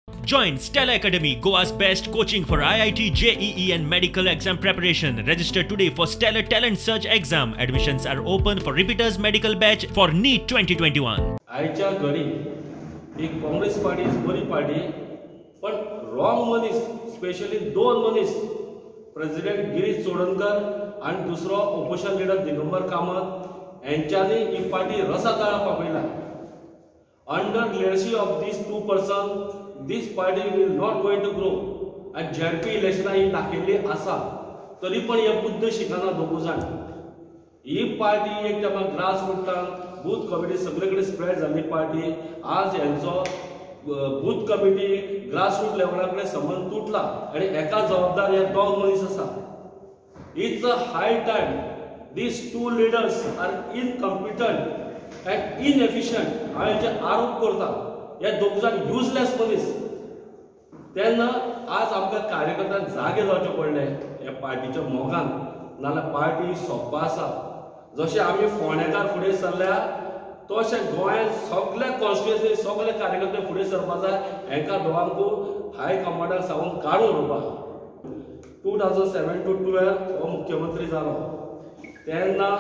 Join Stella Academy, Goa's best coaching for IIT, JEE and medical exam preparation. Register today for Stellar Talent Search exam. Admissions are open for repeaters medical batch for NEET 2021. आयच्या घडी ही Congress party is बरी party, पण wrong मनीस, specially दोन मनीस, president Girish Chodankar आनी दुसरो opposition leader Digambar Kamat हेंच्यांनी ही party रसातळा पावयला. Under leadership of these two person, this party will not going to grow. आनी झेडपी इलेक्शनां ही दाखयल्ली आसा, तरी पण हे बुद्द शिकना दोगू जाण. ही पार्टी एक तेन्ना ग्रास रुटान बूथ कमिटी सगळे कडेन स्प्रेड जाल्ली पार्टी, आज हेंचो बूथ कमिटी ग्रास रूट लेवला कडेन संबंद तुटला आनी एका जबाबदार हे दोग मनीस आसा. It's a high time these two leaders are incompetent and inefficient. हांव हेंचे आरोप करता, हे दोग जाण युजलेस मनीस. तेन्ना आज आमकां कार्यकर्त्यांक जागे जावचें पडलें ह्या पार्टीच्या मोगान, नाजाल्यार पार्टी सोंपपा आसा. जशें आमी फोंडेकार फुडें सरल्या तशें गोंयांत सगल्या कॉन्स्टिट्युएन्सी सगले कार्यकर्ते फुडें सरपा जाय. हेंकां दोगांकू हाय कमांडाक सावन काडून उडोवपाक. 2007 to 12 हो मुख्यमंत्री जालो तेन्ना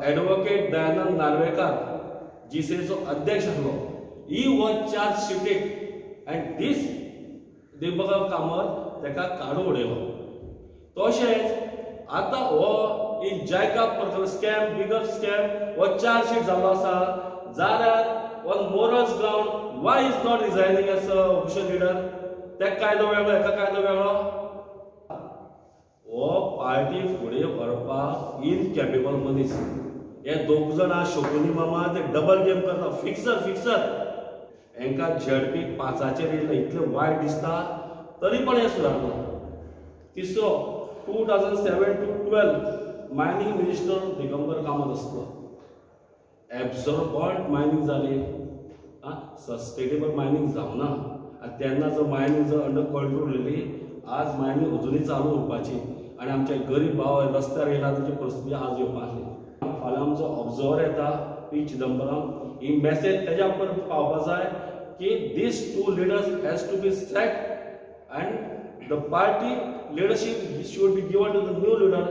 एडवोकेट दयानंद नार्वेकार जीसीएचो अध्यक्ष आसलो. He was charge sheeted and this Digambar Kamat ताका काडून उडयलो. तशेंच आतां हो इन जायका स्कॅम, बिगर स्कॅम हो चार्ज शीट जाल्लो आसा, जाल्यार on morals ground why is not resigning as a opposition leader? तेका कायदो वेगळो, हेका कायदो वेगळो. हो पार्टी फुडें व्हरपाक इनकॅपेबल मनीस. हे दोग जाणां शकुनी मामा ते डबल गेम करता, फिक्सर फिक्सर. हेंकां झेडपी 5 येयलें इतलें वायट दिसता, तरी पण हें सुदारना. तिसरो 2007 to 12 mining minister Digambar Kamat आसलो. एब्सॉर्बंट मायनींग जाली, सस्टेनेबल मायनींग जावना. आनी तेन्ना जर मायनींग जर अंडर कंट्रोल उरली, आज मायनींग अजुनूय चालू उरपाची आनी आमचे गरीब भाव रस्त्यार येयला तेची परिस्थिती आज येवपा आसली. फाल्यां आमचो ऑब्जर्वर येता पी चिदंबरम, ही मॅसेज तेज्या पर्यंत पावपा जाय की these two leaders has to be sacked and the party leadership should be given to the new leader.